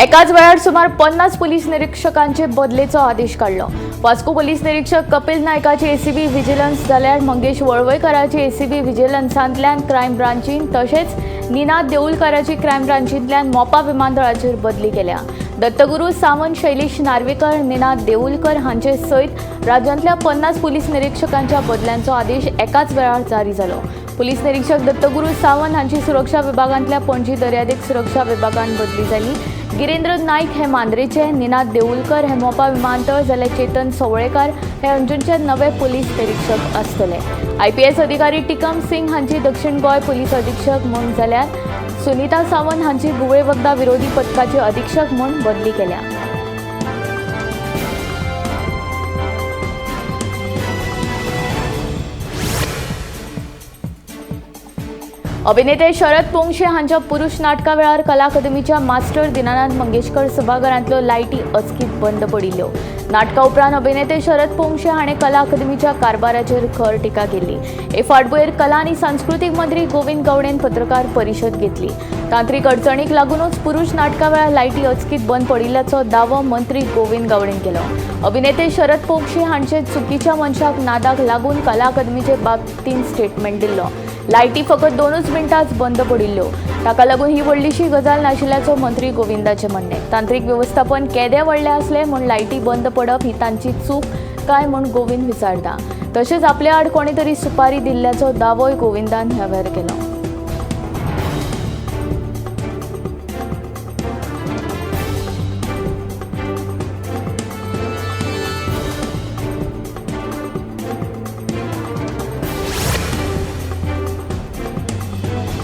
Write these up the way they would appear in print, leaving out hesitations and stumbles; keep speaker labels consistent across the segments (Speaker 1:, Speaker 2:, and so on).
Speaker 1: एकाच वेळार सुमार 50 पुलीस निरीक्षकांचे बदलेचो आदेश काडलो. वास्को पोलीस निरीक्षक कपिल नायकाची एसीबी व्हिजिलन्स जाल्यार मंगेश वळवयकाराची एसीबी व्हिजिलन्सांतल्यान क्रायम ब्रांचीन तशेंच निनाद देऊलकाराची क्रायम ब्रांचींतल्यान मोपा विमानतळाचेर बदली केल्या. दत्तगुरू सावंत, शैलेश नार्वेकर, निनाद देऊलकर हांचे सयत राज्यांतल्या 50 पुलीस निरीक्षकांच्या बदल्यांचो आदेश एकाच वेळार जारी जालो. पुलीस निरीक्षक दत्तगुरू सावंत हांची सुरक्षा विभागांतल्या पणजी दर्यादेग सुरक्षा विभागान बदली जाली. गिरेंद्र नाईक हे मांद्रेचे, निनाद देऊलकर हे मोपा विमानतळ जाल्यार चेतन सवळेकार हे अंजूनचे नवे पुलीस निरीक्षक आसतले. आयपीएस अधिकारी टिकम सिंग हांची दक्षिण गोंय पुलीस अधीक्षक म्हूण जाल्यार सुनीता सावंत हांची घुंवळे वखदां विरोधी पथकाचे अधीक्षक म्हूण बदली केल्या. अभिनेते शरद पोंगशे हांच्या पुरुष नाटका वेळार कला अकादमीच्या मास्टर दीनानाथ मंगेशकर सभाघरांतल्यो लायटी अचकीत बंद पडिल्ल्यो. नाटका उपरांत अभिनेते शरद पोंगशे हाणें कला अकादमीच्या कारभाराचेर खर टिका केली. हे फाटभुंयेर कला आनी सांस्कृतीक मंत्री गोविंद गावडेन पत्रकार परिशद घेतली. तांत्रिक अडचणीक लागूनच पुरुष नाटका वेळार लायटी अचकीत बंद पडिल्ल्याचो दावो मंत्री गोविंद गावडेन केलो. अभिनेते शरद पोंगशे हांचे चुकीच्या मनशाक नादाक लागून कला अकादमीचे बाबतींत स्टेटमेंट दिल्लो. लायटी फकत 2 मिनटांच बंद पडिल्ल्यो, ताका लागून ही व्हडलीशी गजाल नाशिल्ल्याचो मंत्री गोविंदाचें म्हणणें. तांत्रिक व्यवस्थापन केदें व्हडलें आसलें म्हूण लायटी बंद पडप ही तांची चूक काय म्हूण गोविंद विचारता. तशेंच आपल्या आड कोणी तरी सुपारी दिल्ल्याचो दावोय गोविंदान ह्या वेळार केलो.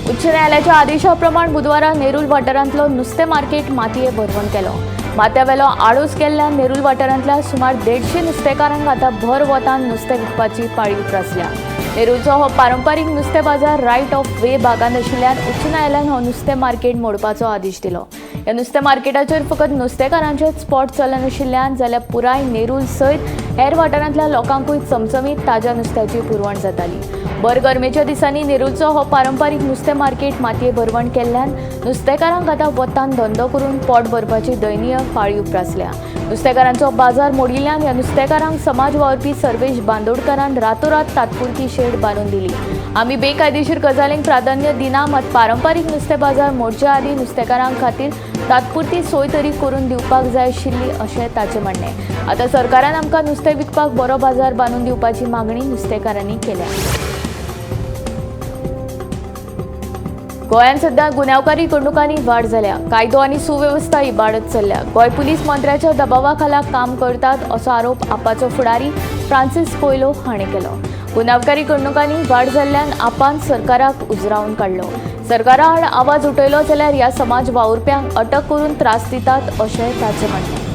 Speaker 1: उच्च न्यायालयाच्या आदेशाप्रमाण बुधवारा नेरूल वाठारांतलो नुस्तें मार्केट मातये भरवण केलो. माथ्यावेलो आडोस केल्ल्या नेरूल वाठारांतल्या सुमार 150 नुस्तेकारांक आतां भर वतान नुस्तें विकपाची पाळी उप्रासल्या. नेरूलचो हो पारंपारीक नुस्तें बाजार रायट ऑफ वे भागांत आशिल्ल्यान उच्च न्यायालयान हो नुस्तें मार्केट मोडपाचो आदेश दिलो. ह्या नुस्तें मार्केटाचेर फकत नुस्तेकारांचेच स्पॉट चलनाशिल्ल्यान जाल्यार पुराय नेरूल सयत हेर वाठारांतल्या लोकांकूय चमचमीत ताज्या नुस्त्याची पुरवण जाताली. भर गरमेच्या दिसांनी नेरूलचो हो पारंपारीक नुस्तें मार्केट मातये भरवण केल्ल्यान नुस्तेकारांक आतां वतान धंदो करून पोट भरपाची दयनीय पाळी उप्रासल्या. नुस्तेकारांचो बाजार मोडिल्ल्यान ह्या नुस्तेकारांक समाज वावुरपी सर्वेश बांदोडकारान रातोरात तात्पुरती शेड बांदून दिली. आमी बेकायदेशीर गजालींक प्राधान्य दिना, मात पारंपारीक नुस्तें बाजार मोडच्या आदीं नुस्तेकारां खातीर तात्पुरती सोय तरी करून दिवपाक जाय आशिल्ली अशें ताचें म्हणणें. आतां सरकारान आमकां नुस्तें विकपाक बरो बाजार बांदून दिवपाची मागणी नुस्तेकारांनी केल्या. गोंयांत सध्या गुन्यांवकारी घडणुकांनी वाड जाल्या. कायदो आनी सुवेवस्था इबाडत चल्ल्या. गोंय पुलीस मंत्र्याच्या दबावा खाला काम करतात असो आरोप आपाचो फुडारी फ्रांसीस कोयलो हाणें केलो. गुन्यांवकारी घडणुकांनी वाड जाल्ल्यान आपान सरकाराक उजरावन काडलो. सरकारा आड आवाज उठयलो जाल्यार ह्या समाज वावुरप्यांक अटक करून त्रास दितात अशें ताचें म्हणणें.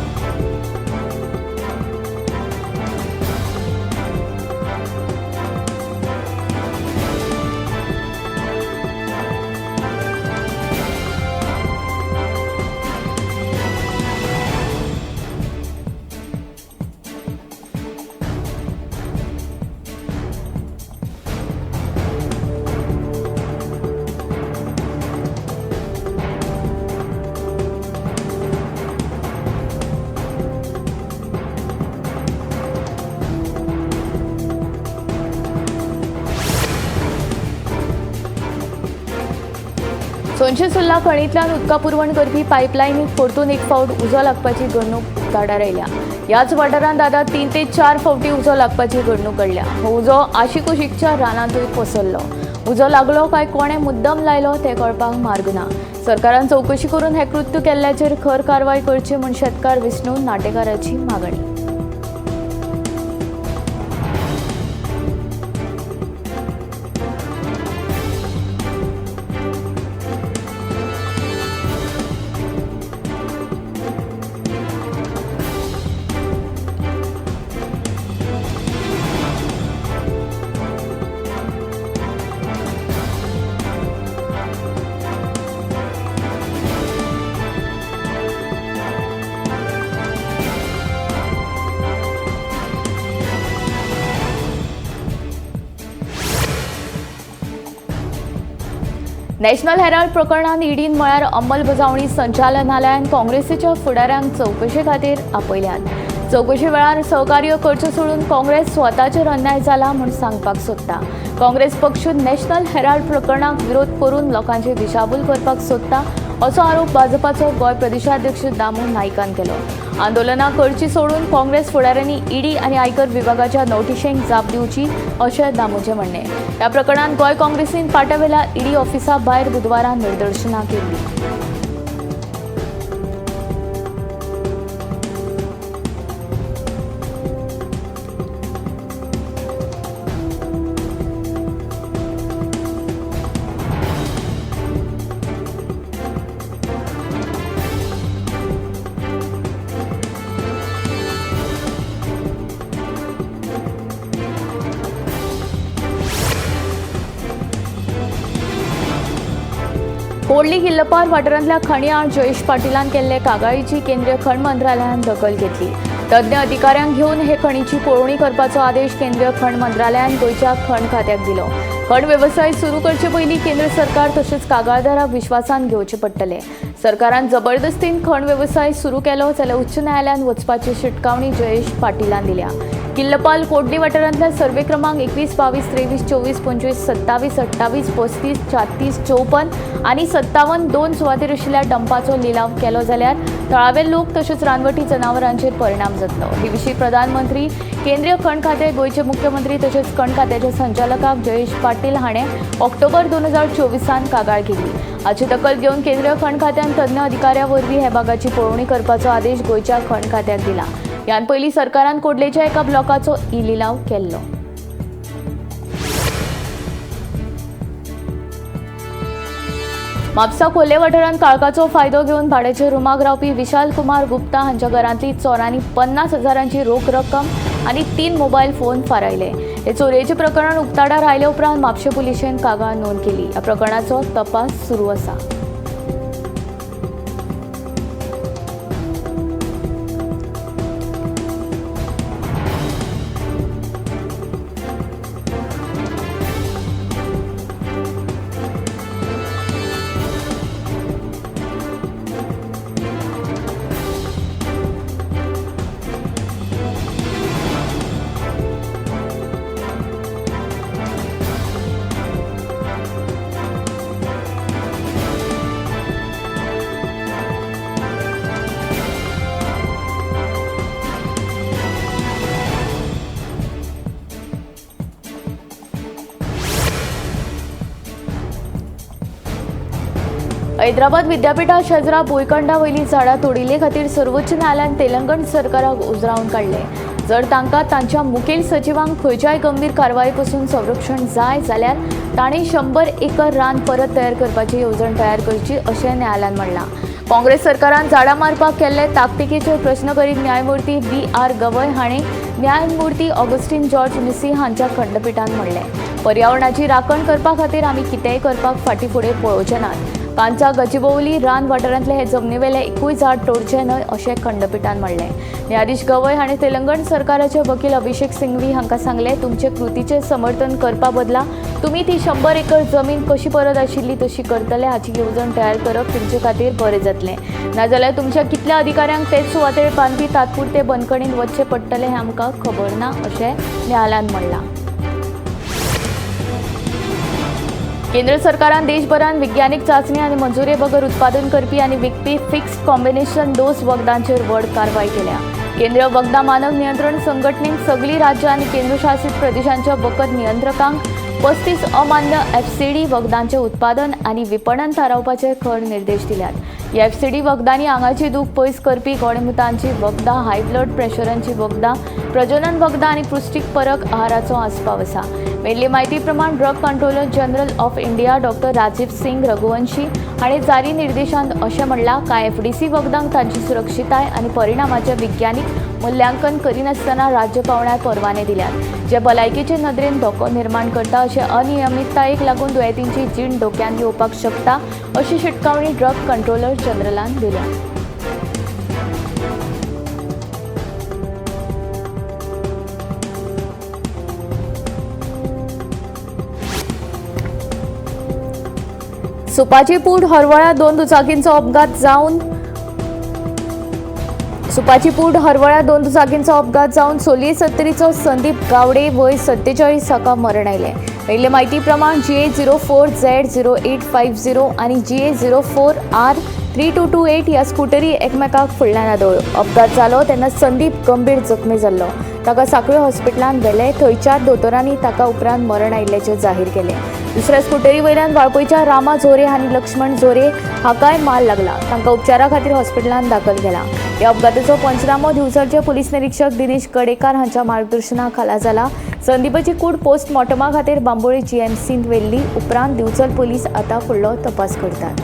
Speaker 1: सोनशे सुर्ला खणींतल्यान उदका पुरवण करपी पायपलायनीक परतून एक फावट उजो लागपाची घडणूक उक्ताडार आयल्या. ह्याच वाठारांत आतां 3 ते 4 फावटी उजो लागपाची घडणूक घडल्या. हो उजो आशिकुशीकच्या रानांतूय पसरलो. उजो लागलो काय कोणें मुद्दम लायलो तें कळपाक मार्ग ना. सरकारान चवकशी करून हें कृत्य केल्ल्याचेर खर कारवाय करची म्हूण शेतकार विष्णू नाटेकाराची मागणी. नॅशनल हेराल्ड प्रकरणांत ईडीन म्हळ्यार अंमलबजावणी संचालनालयान काँग्रेसीच्या फुडाऱ्यांक चवकशे खातीर आपयल्यात. चवकशे वेळार सहकार्य करचें सोडून काँग्रेस स्वताचेर अन्याय जाला म्हूण सांगपाक सोदता. काँग्रेस पक्ष नॅशनल हेराल्ड प्रकरणाक विरोध करून लोकांची दिशाभूल करपाक सोदता असो आरोप भाजपाचो गोंय प्रदेशाध्यक्ष दामू नायकान केलो. आंदोलनां करची सोडून काँग्रेस फुडाऱ्यांनी ईडी आनी आयकर विभागाच्या नोटिशेंक जाप दिवची अशें दामूचें म्हणणें. ह्या प्रकरणांत गोंय काँग्रेसीन पाट्यावेल्या ईडी ऑफिसा भायर बुधवारा निदर्शनां केल्लीं. कोडली किल्लपार वाठारांतल्या खणी आड जयेश पाटीलान केल्ले कागाळीची केंद्रीय खण मंत्रालयान दखल घेतली. तज्ञ अधिकाऱ्यांक घेवन हे खणीची पळोवणी करपाचो आदेश केंद्रीय खण मंत्रालयान गोंयच्या खण खात्याक दिलो. खण वेवसाय सुरू करचे पयलीं केंद्र सरकार तशेंच कागाळदाराक विश्वासान घेवचे पडटले. सरकारान जबरदस्तीन खण वेवसाय सुरू केलो जाल्यार उच्च न्यायालयान वचपाची शिटकावणी जयेश पाटीलान दिल्या. किल्लपाल कोडली वाठारांतल्या सर्वे क्रमांक 21, 22, 23, 24, 25, 27, 28, 35, 36, 54 आनी 57 दोन सुवातेर आशिल्ल्या डंपाचो लिलाव केलो जाल्यार थळावे लोक तशेंच रानवटी जनावरांचेर परिणाम जातलो. हे विशीं प्रधानमंत्री, केंद्रीय खण खातें, गोंयचे मुख्यमंत्री तशेंच खण खात्याच्या संचालकाक जयेश पाटील हाणें ऑक्टोबर 2024 कागाळ केली. हाची दखल घेवन केंद्रीय खण खात्यान तज्ञ अधिकाऱ्या वरवीं हे भागाची पळोवणी करपाचो आदेश गोंयच्या खण खात्याक दिला. ह्यान पयलीं सरकारान कोडलेच्या एका ब्लॉकाचो ई लिलाव केल्लो. म्हापसा खोर्ले वाठारांत काळखाचो फायदो घेवन भाड्याच्या रुमाक रावपी विशाल कुमार गुप्ता हांच्या घरांतली चोरांनी 50 हजारांची रोख रक्कम आनी 3 मोबायल फोन फारायले. हे चोरयेचें प्रकरण उक्ताडार आयले उपरांत म्हापशें पुलिशेन कागाळ नोंद केली. ह्या प्रकरणाचो तपास सुरू आसा. हैदराबाद विद्यापीठा शेजरा बोयकंडा वयली झाडां तोडिल्ले खातीर सर्वोच्च न्यायालयान तेलंगण सरकाराक उजरावन काडले. जर तांकां तांच्या मुखेल सचिवांक खंयच्याय गंभीर कारवाये पसून संरक्षण जाय जाल्यार तांणी 100 एकर रान परत तयार करपाची येवजण तयार करची अशें न्यायालयान म्हणलां. काँग्रेस सरकारान झाडां मारपाक केल्ले ताकतिकेचेर प्रस्न करीत न्यायमूर्ती बी.आर. गवय हांणी न्यायमूर्ती ऑगस्टीन जॉर्ज मिसी हांच्या खंडपिठान म्हणलें, पर्यावरणाची राखण करपा खातीर आमी कितेंय करपाक फाटीं फुडें पळोवचे नात. कांचा गचिबोवली रान वाठारांतले हे जमनीवेले एकूय झाड तोडचें न्हय अशें खंडपिठान म्हणलें. न्यायाधीश गवय हांणी तेलंगण सरकाराचे वकील अभिषेक सिंघवी हांकां सांगलें, तुमचे कृतीचें समर्थन करपा बदला तुमी ती 100 एकर जमीन कशी परत आशिल्ली तशी करतले हाची येवजण तयार करप तुमचे खातीर बरें जातलें, नाजाल्यार तुमच्या कितल्या अधिकाऱ्यांक तेच सुवातेर बांदपी तात्पुरते बंदखणींत वचचें पडटलें हें आमकां खबर ना अशें न्यायालयान म्हणलां. केंद्र सरकारान देशभरान विज्ञानीक चांचणी आनी मंजुरे बगर उत्पादन करपी आनी विकपी फिक्स्ड कॉम्बिनेशन डोस वखदांचेर व्हड कारवाय केल्या. केंद्रीय वखदां मानक नियंत्रण संघटनेन सगळीं राज्यां आनी केंद्रशासीत प्रदेशांच्या वखद नियंत्रकांक 35 अमान्य एफसीडी वखदांचें उत्पादन आनी विपणन थारावपाचे खर निर्देश दिल्यात. ह्या एफसीडी वखदांनी आंगाची दूख पयस करपी गोडेमुतांची वखदां, हाय ब्लड प्रेशरांची वखदां, प्रजनन वखदां आनी पौश्टीक परक आहाराचो आस्पाव आसा. मेळिल्ले म्हायती प्रमाण drug controller general of India doctor Rajiv Singh Raghuvanshi हांणी जारी निर्देशांत अशें म्हणलां, कांय एफडीसी वखदांक तांची सुरक्षिताय आनी परिणामाचें विज्ञानीक मूल्यांकन करिनासतना राज्य पांवड्यार परवाने दिल्यात, जे भलायकेचे नदरेन धोको निर्माण करता अशे अनियमिततायेक लागून दुयेंतींची जीण धोक्यांत येवपाक शकता अशी शिटकावणी ड्रग कंट्रोलर जनरलान दिल्या. सुपाची पूड हरवळ्या 2 दुचाकींचो अपघात जावन सुपाची पूड हरवळ्या 2 दुचाकींचो अपघात जावन सोलये सत्तरीचो संदीप गावडे वय 47 हाका मरण आयलें. मेळिल्ले म्हायती प्रमाण GA 04 Z 0850 आनी GA 04 R 3228 ह्या स्कुटरी एकमेकाक फुडल्यान आदळ्यो. अपघात जालो तेन्ना संदीप गंभीर जखमी जाल्लो. ताका सांखळे हॉस्पिटलांत व्हेले. थंयच्या दोतोरांनी ताका उपरांत मरण आयिल्ल्याचें जाहीर केलें. दुसऱ्या स्कुटरी वयल्यान वाळपयच्या रामा झोरे आनी लक्ष्मण झोरे हाकाय माल लागला. तांकां उपचारा खातीर हॉस्पिटलांत दाखल केला. ह्या अपघाताचो पंचनामो दिवचलचे पुलीस निरीक्षक दिनेश गडेकार हांच्या मार्गदर्शना खाला जाला. संदीपाची कूड पोस्टमॉर्टमा खातीर बांबोळे जीएमसींत व्हेल्ली. उपरांत दिवचल पुलीस आतां फुडलो तपास करतात.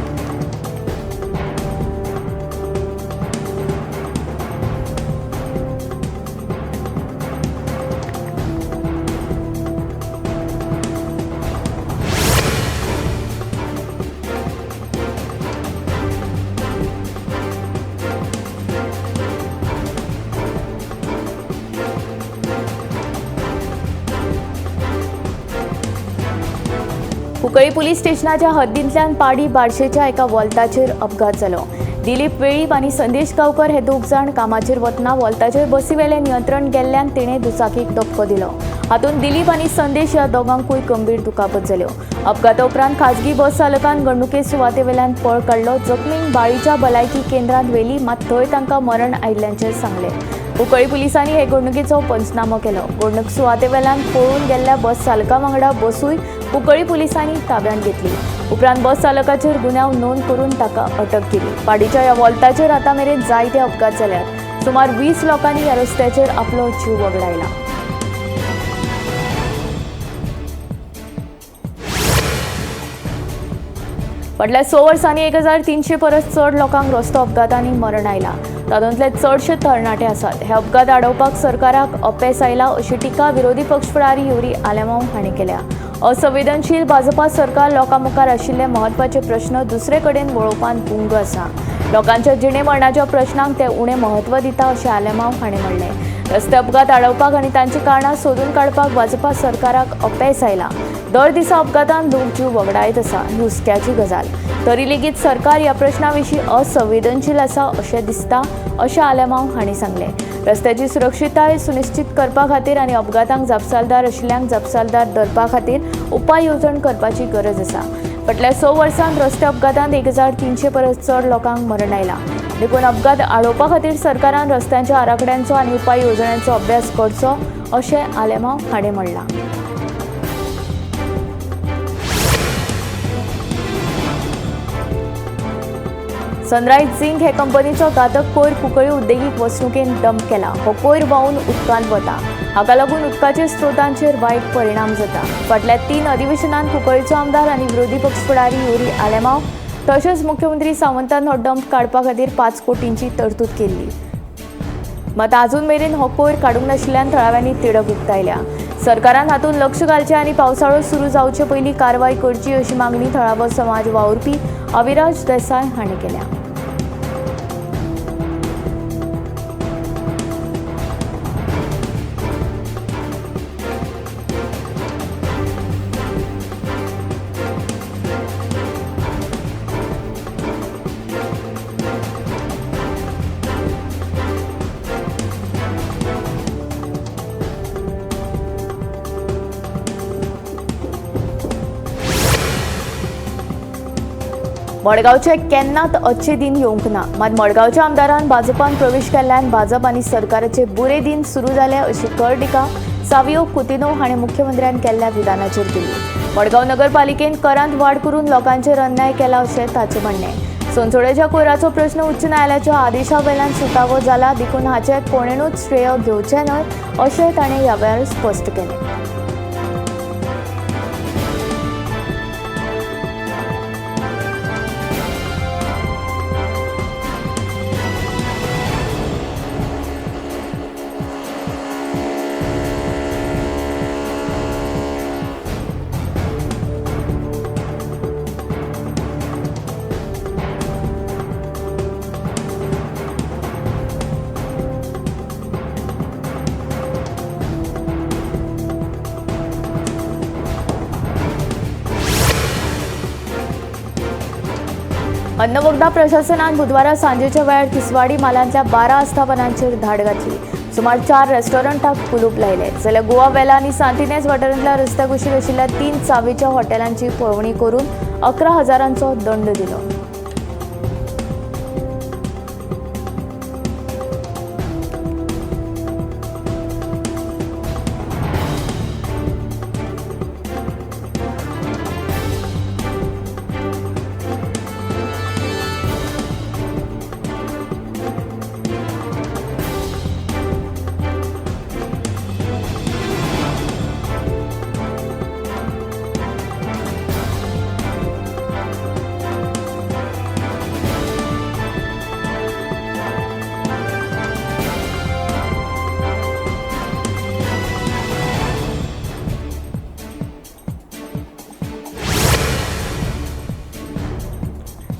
Speaker 1: कुंकळी पुलीस स्टेशनाच्या हद्दींतल्यान पाडी बार्शेच्या एका वॉल्ताचेर अपघात जालो. दिलीप वेळीप आनी संदेश गांवकर हे दोग जाण कामाचेर वतना वॉल्ताचेर बसीवेलें नियंत्रण गेल्ल्यान तिणें दुचाकीक धपको दिलो. हातूंत दिलीप आनी संदेश ह्या दोगांकूय गंभीर दुखापत जाल्यो. अपघाता उपरांत खाजगी बस चालकान घडणुके सुवातेवेल्यान पळ काडलो. जखमींक बाळीच्या भलायकी केंद्रांत व्हेली, मात थंय तांकां मरण आयिल्ल्याचें सांगलें. कुंकळी पुलिसांनी हे घडणुकेचो पंचनामो केलो. घडणूक सुवातेवेल्यान पळून गेल्ल्या बस चालका वांगडा बसूय कुंकळी पुलिसांनी ताब्यांत घेतली. उपरांत बस चालकाचेर गुन्यांव नोंद करून ताका अटक केली. पाडीच्या ह्या वॉल्ताचेर आतां मेरेन जायते अपघात जाल्यात. सुमार 20 लोकांनी ह्या रस्त्याचेर आपलो जीव वगडायला. फाटल्या 6 वर्सांनी 1300 परस चड लोकांक रस्तो अपघातांनी मरण आयलां. तातूंतले चडशे तरणाटे आसात. हे अपघात आडोवपाक सरकाराक अपेस आयला अशी टिका विरोधी पक्ष फुडारी युरी आलेमांव हांणी केल्या. असंवेदनशील भाजपा सरकार लोकां मुखार आशिल्ले म्हत्वाचे प्रश्न दुसरे कडेन वळोवपांत गुंग आसा. लोकांच्या जिणे मरणाच्या प्रश्नांक ते उणें म्हत्व दिता अशें आलेमांव हांणी म्हणलें. रस्ते अपघात आडोवपाक आनी तांची कारणां सोदून काडपाक भाजपा सरकाराक अपेस आयला. दर दिसा अपघातान लोक जीव वगडायत आसा, ही हुस्क्याची गजाल. तरी लेगीत सरकार ह्या प्रश्ना विशीं असंवेदनशील आसा अशें दिसता अशें आलेमांव हांणी सांगलें. रस्त्याची सुरक्षितताय सुनिश्चित करपा खातीर आनी अपघातांक जापसालदार आशिल्ल्यांक जापसालदार धरपा खातीर उपाय येवजण करपाची गरज आसा. फाटल्या 6 वर्सांत रस्ते अपघातांत 1300 परस चड लोकांक मरण आयलां. देखून अपघात आडोवपा खातीर सरकारान रस्त्यांच्या आराखड्यांचो आनी उपाय येवजण्यांचो अभ्यास करचो अशें आलेमांव हांणी म्हणलां. सनरायज झिंक हे कंपनीचो घातक कोयर कुंकळी उद्देगीक वसणुकेन डंप केला. हो कोयर व्हांवून उदकांत वता. हाका लागून उदकाच्या स्रोतांचेर वायट परिणाम जाता. फाटल्या 3 अधिवेशनांत कुंकळीचो आमदार आनी विरोधी पक्ष फुडारी युरी आलेमांव तशेंच मुख्यमंत्री सावंतान हो डंप काडपा खातीर 5 कोटींची तरतूद केल्ली. मात आजून मेरेन हो कोयर काडूंक नाशिल्ल्यान थळाव्यांनी तिडक उक्तायल्या. सरकारान हातूंत लक्ष घालचें आनी पावसाळो सुरू जावचे पयलीं कारवाय करची अशी मागणी थळावो समाज वावुरपी अविराज देसाय हांणी केल्या. मडगांवचे केन्नाच अच्छे दिन येवंक ना, मात मडगांवच्या आमदारान भाजपान प्रवेश केल्ल्यान भाजप आनी सरकाराचे बुरे दिन सुरू जाले अशी खर टिका सावियो कुतिनो हाणें मुख्यमंत्र्यान केल्ल्या विधानाचेर केली. मडगांव नगरपालिकेन करांत वाड करून लोकांचेर अन्याय केला अशें ताचें म्हणणें. सोनसोड्याच्या कोयराचो प्रश्न उच्च न्यायालयाच्या आदेशा वेल्यान सुटावो जाला देखून हाचें कोणेनूच श्रेय घेवचें न्हय अशें ताणें ह्या वेळार स्पश्ट केलें. अन्न प्रशासनान बुधवारा सांजेच्या वेळार तिसवाडी म्हालांतल्या 12 आस्थापनांचेर धाड घातली. सुमार 4 रेस्टॉरंटाक कुलूप लायले जाल्यार गोवा वेला आनी सांतिनेज वाठारांतल्या रस्त्या कुशीक आशिल्ल्या 3 चावेच्या हॉटेलांची पळोवणी करून 11,000 दंड दिलो.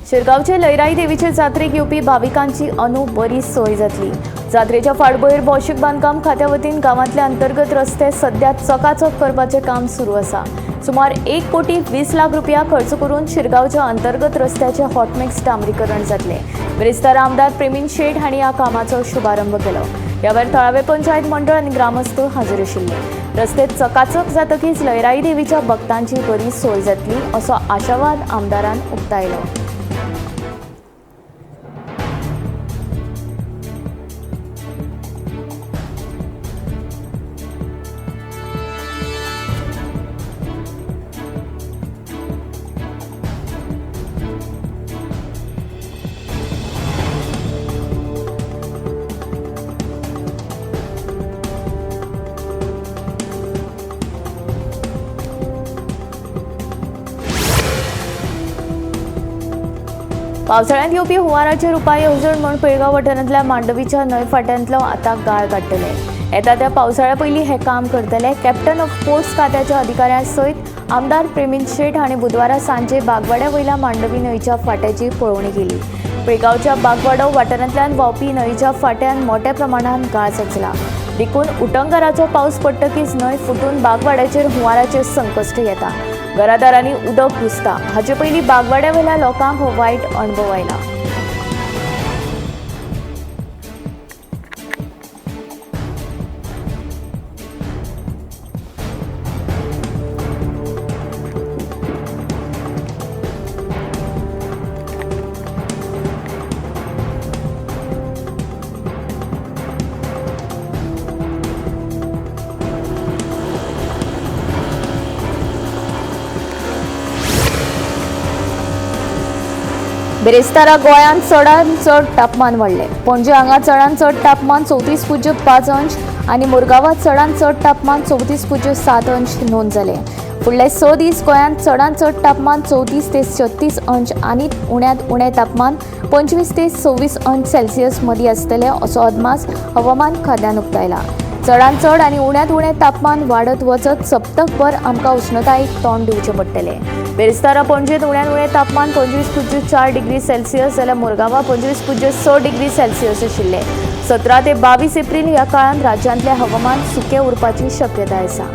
Speaker 1: शिरगांवचे लयराई देवीचे जात्रेक येवपी भाविकांची अंदू बरी सोय जातली. जात्रेच्या फाटभुंयेर भौशीक बांदकाम खात्या वतीन गांवांतले अंतर्गत रस्ते सध्या चकाचक करपाचें काम सुरू आसा. सुमार 1,20,00,000 रुपया खर्च करून शिरगांवच्या अंतर्गत रस्त्याचें हॉटमिक्स डांबरीकरण जातलें. बिरेस्तारा आमदार प्रेमीन शेट हांणी ह्या कामाचो शुभारंभ केलो. ह्या वेळार थळावे पंचायत मंडळ आनी ग्रामस्थ हाजीर आशिल्ले. रस्ते चकाचक जातकीच लयराई देवीच्या भक्तांची बरी सोय जातली असो आशावाद आमदारान उक्तायलो. पावसाळ्यांत येवपी हुंवाराचेर उपाय येवजण म्हूण पिळगांव वाठारांतल्या मांडवीच्या न्हंय फाट्यांतलो आतां गाळ काडटले. येता त्या पावसाळ्या पयलीं हें काम करतले. कॅप्टन ऑफ पोर्ट्स खात्याच्या अधिकाऱ्यां सयत आमदार प्रेमीन शेट हांणी बुधवारा सांजे बागवाड्या वयल्या मांडवी न्हंयच्या फाट्याची पळोवणी केली. पिळगांवच्या बागवाडो वाठारांतल्यान व्हांवपी न्हंयच्या फाट्यान मोठ्या प्रमाणांत गाळ साचला. देखून उटंगाराचो पावस पडटकीच न्हंय फुटून बागवाड्याचेर हुंवाराचें संकश्ट येता. घरादारांनी उदक घुसता. हाचे पयलीं बागवाड्या वयल्या लोकांक हो वायट अणभव आयला. बिरेस्तारा गोंयांत चडांत चड तापमान वाडलें. पणजे हांगा चडांत चड तापमान 34.5 अंश आनी मुरगांवांत चडांत चड तापमान 34.7 अंश नोंद जालें. फुडले 6 दीस गोंयांत चडांत चड तापमान 34 ते 36 अंश आनी उण्यांत उणें तापमान 25 ते 26 अंश सेल्सियस मदीं आसतलें असो अदमास हवामान खात्यान उक्तायला. चडांत चड आनी उण्यांत उणें तापमान वाडत वचत सप्तकभर आमकां उश्णतायेक तोंड दिवचें पडटलें. बिरेस्तारा पणजेंत उण्यांत उणें तापमान 25.4 डिग्री सेल्सियस जाल्यार मुरगांवां 25.6 डिग्री सेल्सियस आशिल्लें. 17 ते 22 एप्रील ह्या काळांत राज्यांतलें हवामान सुकें उरपाची शक्यताय आसा.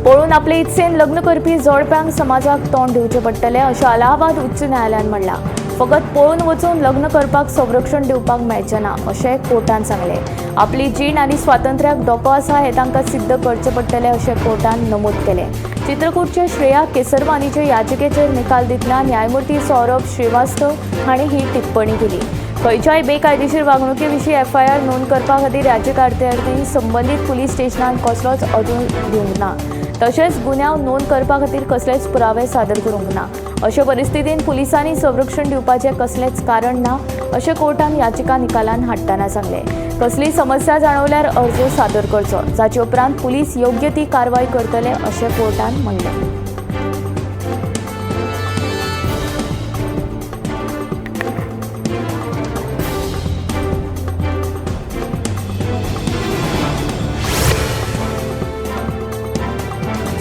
Speaker 1: पळून आपले इत्सेन लग्न करपी जोडप्यांक समाजाक तोंड दिवचें पडटलें अशें अलाहाबाद उच्च न्यायालयान म्हणलां. फकत पळून वचून लग्न करपाक संरक्षण दिवपाक मेळचें ना अशें कोर्टान सांगलें. आपली जीण आनी स्वातंत्र्याक धोको आसा हें तांकां सिद्ध करचें पडटलें अशें कोर्टान नमूद केलें. चित्रकूटचे श्रेया केसरवानीचे याचिकेचेर निकाल दितना न्यायमूर्ती सौरभ श्रीवास्तव हांणी ही टिप्पणी केली. खंयच्याय बेकायदेशीर वागणुके विशीं एफआयआर नोंद करपा खातीर याचिकाकर्त्यांनी संबंदीत पुलीस स्टेशनांत कसलोच अर्ज दिवंक ना. तशेंच गुन्यांव नोंद करपा खातीर कसलेच पुरावे सादर करूंक ना. अशे परिस्थितींत पुलिसांनी संरक्षण दिवपाचें कसलेंच कारण ना अशें कोर्टान याचिका निकालान हाडटना सांगलें. कसलीय समस्या जाणवल्यार अर्ज सादर करचो, जाचे उपरांत पुलीस योग्य ती कारवाय करतले अशें कोर्टान म्हणलें.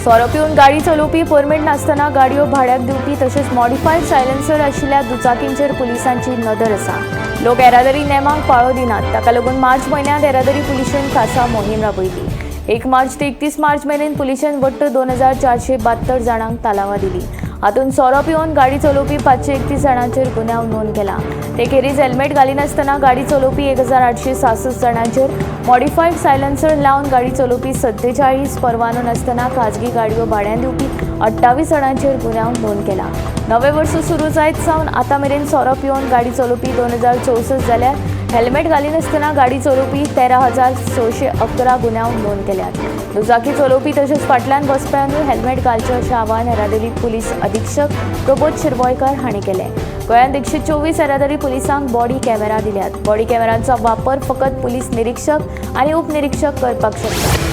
Speaker 1: सोरो पिवन गाडी चलोवपी, परमीट नासतना गाडयो भाड्याक दिवपी तशेंच मॉडिफायड सायलेन्सर आशिल्ल्या दुचाकींचेर पुलिसांची नदर आसा। लोक येरादारी नेमांक पाळो दिनात, ताका लागून मार्च म्हयन्यांत येरादारी पुलिशेन खासा मोहीम राबयली। 1 मार्च ते 31 मार्च मेरेन पुलिशेन वट्ट 2472 जाणांक तालावां दिली। हातूंत सोरो पिवन गाडी चलोवपी 531 जाणांचेर गुन्यांव नोंद केला। ते खेरीज हेल्मेट घालिनासतना गाडी चलोवपी 1866 जाणांचेर, मॉडिफायड सायलन्सर लावन गाडी चलोवपी 47, परवानो नासतना खाजगी गाडयो भाड्यान दिवपी 28 जाणांचेर गुन्यांव नोंद केला। नवें वर्स सुरू जायत सावन आतां मेरेन सोरो पिवन गाडी चलोवपी 2064 जाल्यार हेल्मेट घालिनासतना गाडी चलोवपी 13,611 गुन्यांव नोंद केल्यात। दुचाकी चलोवपी तशेंच फाटल्यान बसप्यांनी हेल्मेट घालचें अशें आवाहन येरादारी पुलीस अधीक्षक प्रबोध शिरवयकर हांणी केलें। गोंयांत 124 येरादारी पुलिसांक बॉडी कॅमेरा दिल्यात। बॉडी कॅमेरांचो वापर फकत पुलीस निरीक्षक आनी उपनिरीक्षक करपाक शकतात।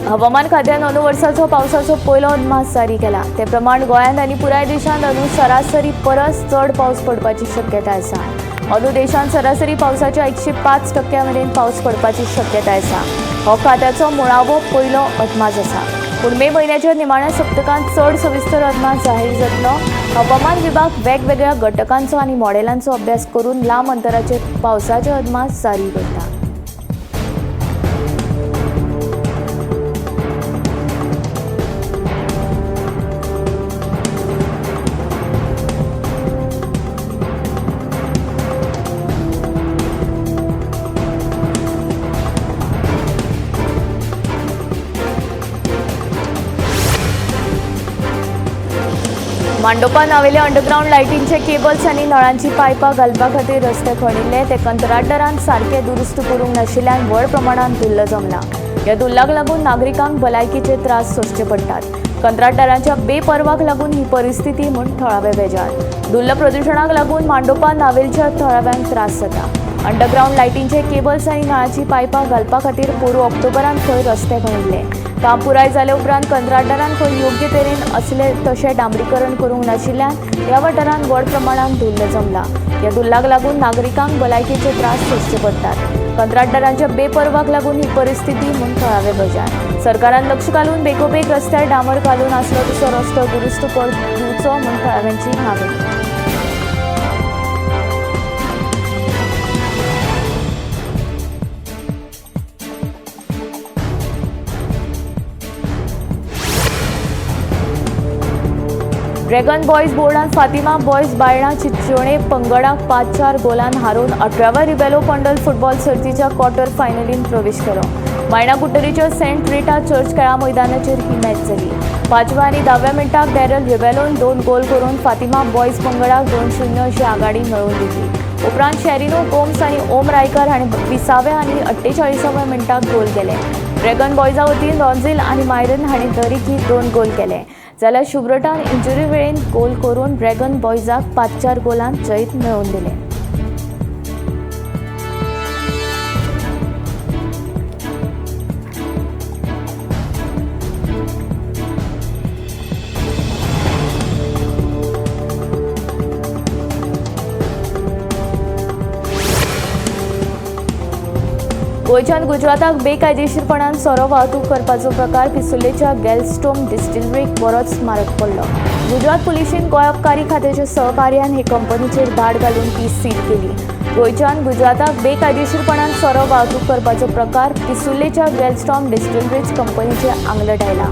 Speaker 1: हवामान खात्यान अंदू वर्साचो पावसाचो पयलो अदमास जारी केला। ते प्रमाण गोंयांत आनी पुराय देशांत अंदू सरासरी परस चड पावस पडपाची शक्यताय आसा। अंदू देशांत सरासरी पावसाच्या 105% मेरेन पावस पडपाची शक्यताय आसा। हो खात्याचो मुळावो पयलो अदमास आसा, पूण मे म्हयन्याच्या निमाण्या सप्तकांत चड सविस्तर अदमास जाहीर जातलो। हवामान विभाग वेगवेगळ्या घटकांचो आनी मॉडेलांचो अभ्यास करून लांब अंतराचेर पावसाचे अदमास जारी करता। मांडोपा नावेले अंडरग्रावंड लायटींचे केबल्स आनी नळांची पायपां घालपा खातीर रस्ते खणिल्ले ते कंत्राटदारान सारके दुरुस्त करूंक नाशिल्ल्यान व्हड प्रमाणांत धुल्ल जमला। ह्या धुल्लाक लागून नागरिकांक भलायकीचे त्रास सोंसचे पडटात। कंत्राटदारांच्या बेपर्वाक लागून ही परिस्थिती म्हूण थळावे बेजार। धुल्ल प्रदुशणाक लागून मांडोपा नावेलच्या थळाव्यांक त्रास जाता। अंडरग्रावंड लायटींचे केबल्स आनी नळाची पायपां घालपा खातीर पोरूं ऑक्टोबरांत खंय रस्ते खणिल्ले। काम पुराय जाले उपरांत कंत्राटदारान खंय योग्य तरेन असले तशें डांबरीकरण करूंक नाशिल्ल्यान ह्या वाठारांत व्हड प्रमाणांत धुल्ल जमला। ह्या धुल्लाक लागून नागरिकांक भलायकेचे त्रास सोंसचे पडटात। कंत्राटदारांच्या बेपर्वाक लागून ही परिस्थिती म्हूण थळावे बेजार। सरकारान लक्ष घालून बेगोबेग रस्त्यार डांबर घालून आसलो तसो रस्तो दुरुस्त करून दिवचो म्हूण थळाव्यांची मागणी। ड्रॅगन बॉयज बोर्डान फातिमा बॉयज बायणा चिचोणे पंगडाक 5-4 गोलान हारोवन 18व्या रिबेलो पंडल फुटबॉल सर्तीच्या क्वॉर्टर फायनलीन प्रवेश केलो। बायणा कुट्टरीच्या सेंट रिटा चर्च खेळा मैदानाचेर ही मॅच जाली। 5व्या आनी 10व्या मिनटाक डॅरल रिबेलोन 2 गोल करून फातिमा बॉयज पंगडाक 2-0 अशी आघाडी मेळोवन दिली। उपरांत शेरिनो गोम्स आनी ओम रायकर हांणी 20व्या आनी 48व्या मिनटाक गोल केले। ड्रॅगन बॉयजा वतीन रॉन्झिल आनी मायरन हांणी दरेकी 2 गोल केले, जाल्यार शुभ्रटान इंजुरी वेळेन गोल करून ड्रॅगन बॉयजाक 5-4 गोलान जैत मेळोवन दिलें। गोंयच्यान गुजराताक बेकायदेशीरपणान सोरो वाहतूक करपाचो प्रकार पिसुर्लेच्या गॅलस्टोम डिस्टिलरीक बरोच मारक पडलो। गुजरात पुलिशेन गोंय अबकारी खात्याच्या सहकार्यान हे कंपनीचेर धाड घालून ती सील केली। गोंयच्यान गुजराताक बेकायदेशीरपणान सोरो वाहतूक करपाचो प्रकार पिसुर्लेच्या गॅलस्टोम डिस्टिलरीज कंपनीचे आंगलट आयला।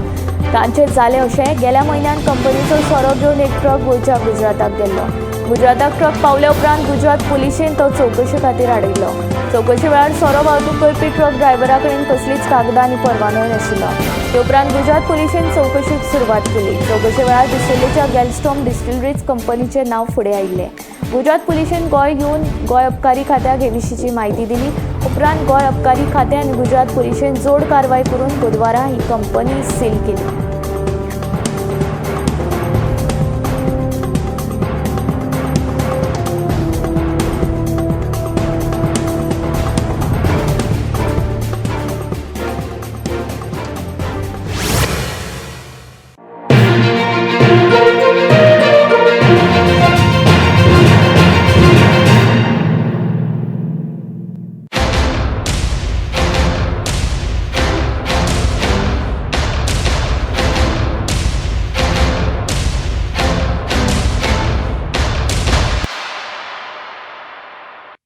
Speaker 1: तांचे जालें अशें, गेल्या म्हयन्यान कंपनीचो सोरो घेवन एक ट्रक गोंयच्या गुजराताक गेल्लो। गुजराताक ट्रक पावल्या उपरांत गुजरात पुलिशेन तो चवकशे खातीर हाडिल्लो। चवकशे वेळार सोरो वाहतूक करपी ट्रक ड्रायव्हरा कडेन कसलीच कागदां आनी परवानोय नाशिल्लो। ते उपरांत गुजरात पुलिशेन चवकशेक सुरवात केली। चवकशे वेळार पिसुर्लेच्या गॅलस्टोम डिस्टिलरीज कंपनीचें नांव फुडें आयिल्लें। गुजरात पुलिशेन गोंय येवन गोंय अबकारी खात्याक हे विशींची म्हायती दिली। उपरांत गोंय अबकारी खातें आनी गुजरात पुलिशेन जोड कारवाय करून बुधवारा ही कंपनी सील केली।